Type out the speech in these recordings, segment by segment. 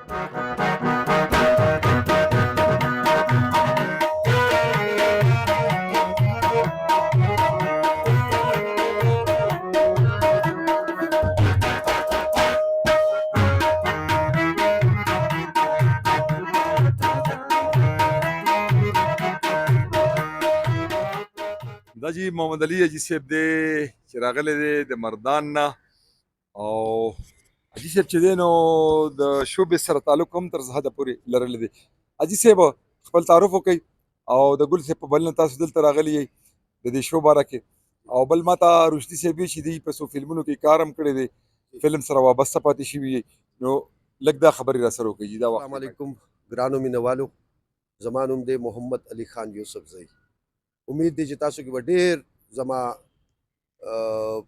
دا جی محمد علي حاجي صاحب دی چې راغلی دی د مردان نه، او حاجي صاحب چې دی نو د شوبې سره تعلق هم تر حده پورې لرلی دی. حاجي صاحب خپل تعارف وکړئ، او د ګل صاحب په بلنه تاسو دلته راغلي یئ د دې شو باره کې، او بل ما ته رشدي صاحب چې دی په څو فلمونو کې کار هم کړی دی، فلم سره وابسته پاتې شوي یئ، نو لږ دا خبرې را سره وکړئ جي. دا وخت السلام علیکم ګرانو مینوالو، زما نوم دی محمد علي خان یوسفزی. امید دی چې تاسو کې به ډېر زما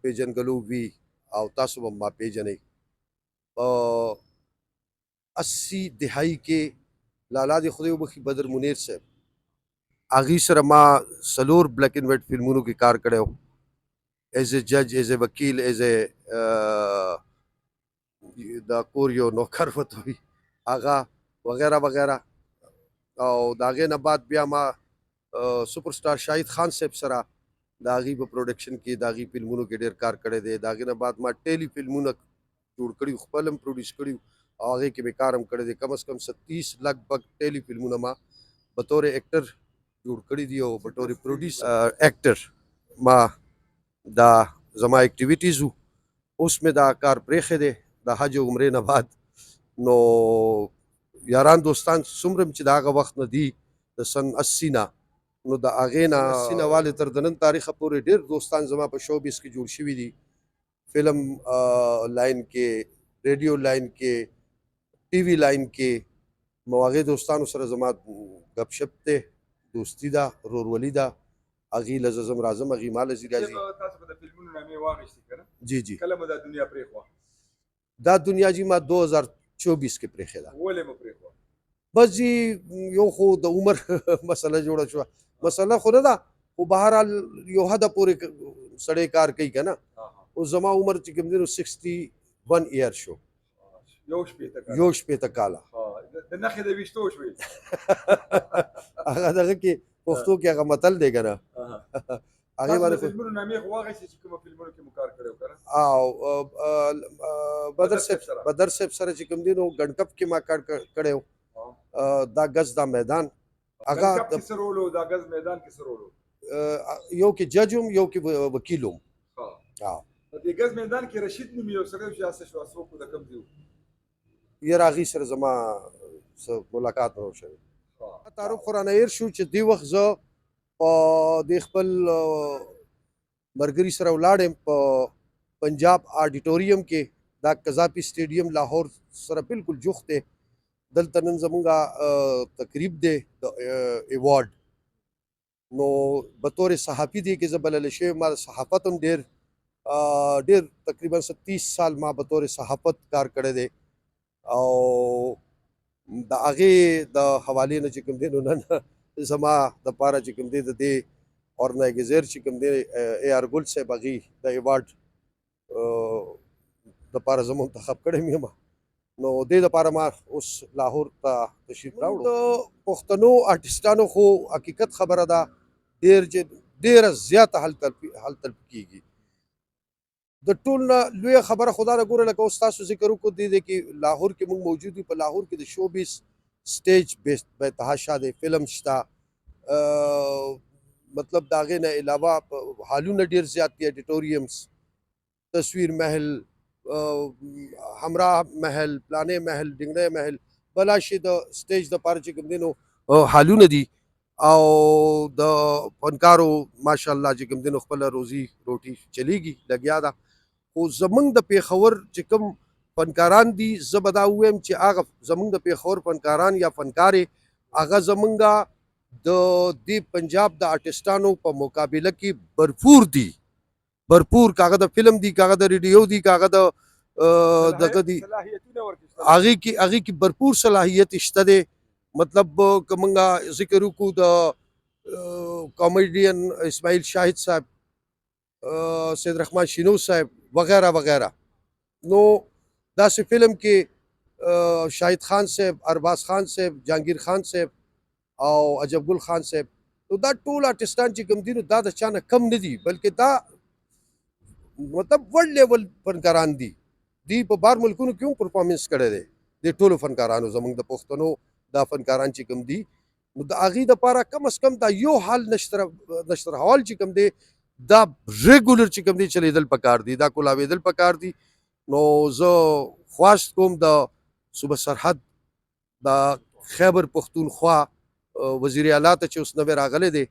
پیژندګلو وي او تاسو به ما پیژنئ. په 80 دهائی کې لالا دې خدای وبخښي بدر منیر صاحب، هغې سره ما څلور بلیک اینډ وایټ فلمونو کې کار کړی و، ایز اے جج، ایز اے وکیل، ایز اے د کور یو نوکر ورته وي هغه وغیرہ وغیرہ. او د هغې نه بعد بیا ما سپر سټار شاهد خان صاحب سره د هغې په پروډکشن کې د هغې فلمونو کې ډېر کار کړی دی. د هغې نه بعد ما ټیلی فلمونه جوړ کړي، خپل هم پروډیوس کړي او هغې کې مې کار هم کړی دی. کم از کم 30 لګ بګ ټیلی فلمونه ما بطور ایکټر جوړ کړي دي او بطور پروډیوس ایکټر ما دا زما اکټیویټیز وو. اوس مې دا کار پرېښی دی د حج او عمرې نه بعد. نو یاران دوستان څومره چې د هغه وخت نه دي د سن 80 نه، نو د هغې نه 80 نه والې تر د نن تاریخه پورې ډېر دوستان زما په شوبیز کې جوړ شوي دي، فلم لاین کې، ریډیو لاین کې، ټي وي لاین کې. نو هغې دوستانو سره زما ګپ شپ دی، دوستي ده، ورورولي ده. هغې له زه ځم راځم، هغې ما له ځي راځي. تاسو به د فلمونو نامې واخیستې که نه؟ جی جی. کله مو دا دنیا پرېښوه؟ دا دنیا جی ما 2024 کې پرېښې ده. ولې مو پرېښوه؟ بس جی یو خو د عمر مسله جوړه شوه، مسله خو نه ده خو بهرحال یو حده پورې سړی کار کوي که نه. اوس زما عمر چې کوم دی نو 61 ایر شو. 61 کاله. 61 کاله. د نښې د ویشتو شوې. هغه دغه کې پښتو کې هغه متل دی که نه، هغې باندې خو فلمونو نامې خو واخیستې چې کومو فلمونو کې مو کار کړی و که نه؟ او بدر صاحب، بدر صاحب سره چې کوم دی نو ګنډکپ کې ما کار کړی و. دا ګز دا میدان، هغه ګنډکپ کې څه رول و، دا ګز میدان کې څه رول و؟ یو کې جج وم، یو کې وکیل وم. په دې ګز میدان کې رشید نوم یو سړی و چې هسې شو، څوک د کوم ځای و؟ یاره هغې سره زما څه ملاقات نه و شوی. تعارف خو رانه هېر شو چې دې وخت زه په دې خپل ملګري سره ولاړ یم په پنجاب آډیټوریم کې، دا قذافي سټیډیم لاهور سره بالکل جوخت دی. دلته نن زمونږ تقریب دی د ایوارډ، نو بطور صحافي دی کې زه بلل شوی. ما صحافت هم ډېر ډېر تقریبا 30 سال ما بطور صحافت کار کړی دی، او د هغې د حوالې نه چې کوم دی نو نن زما دپاره چې کوم دی د دې اورنایزر چې کوم دی ای آر ګل صاحب هغې د ایوارډ دپاره زه منتخب کړی یم. نو دې دپاره ما اوس لاهور ته تشریف راوړو. د پښتنو آرټسټانو خو حقیقت خبره ده ډېر چې ډېره زیاته حل تلف کېږي. د ټول نه لویه خبره خو دا ده، ګوره لکه اوس تاسو ذکر وکړو دې دی کې لاهور کې موږ موجود یو، په لاهور کې د شوبیز سټیج بې تحاشا دی، فلم شته، مطلب د هغې نه علاوه هالونه ډېر زیات دي، اډیټوریمز، تصویر محل، همراه محل، پلانې محل، ډنګړی محل، بلا شي د سټیج دپاره چې کوم دی نو هالونه دي. او د فنکارو ماشاءالله چې کوم دی نو خپله روزي روټي چلیږي لګیا ده. خو زمونږ د پېښور چې کوم فنکاران دي، زه به دا ووایم چې هغه زمونږ د پېښور فنکاران یا فنکارې هغه زمونږ د دې پنجاب د آرټسټانو په مقابله کې برپور دي، برپور، که هغه د فلم دي، که هغه د ریډیو دي، که هغه د دغه دي، هغې کې برپور صلاحیت شته دی. مطلب که مونږ ذکر وکړو د کامیډین اسماعیل شاهد صاحب، سید رحمان شینو صاحب وغیرہ وغیرہ، نو داسې فلم کې شاهد خان صاحب، ارباز خان صاحب، جهانگیر خان صاحب او عجب ګل خان صاحب. نو دا ټول آرټسټان چې کوم دي، نو دا د چا نه کم نه دي، بلکې دا مطلب ورلډ لیول فنکاران دي. دی په بار ملکونو کې هم پرفارمنس کړی دی. د ټولو فنکارانو، زمونږ د پښتنو دا فنکاران چې کوم دي، نو د هغې دپاره کم از کم دا یو حال نشتر هال چې کوم دی، دا ریګولر چې کوم دی چلیدل پکار دي، دا کولاوېدل پکار دي. نو زه خواست کوم د صوبه سرحد، د خیبر پښتونخوا وزیر اعلی ته چې اوس نوی راغلی دی،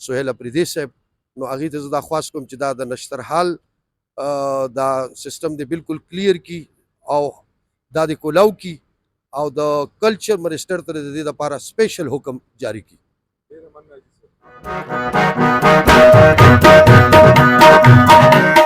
سهیل اپریدي صاحب، نو هغې ته زه دا خواست کوم چې دا د نشتر هال دا سیستم دی بالکل کلیر کی او دا د کولاو کی او د کلچر منسټر ته د دې لپاره سپیشل حکم جاری کی. ډېره مننه حاجي صاحب.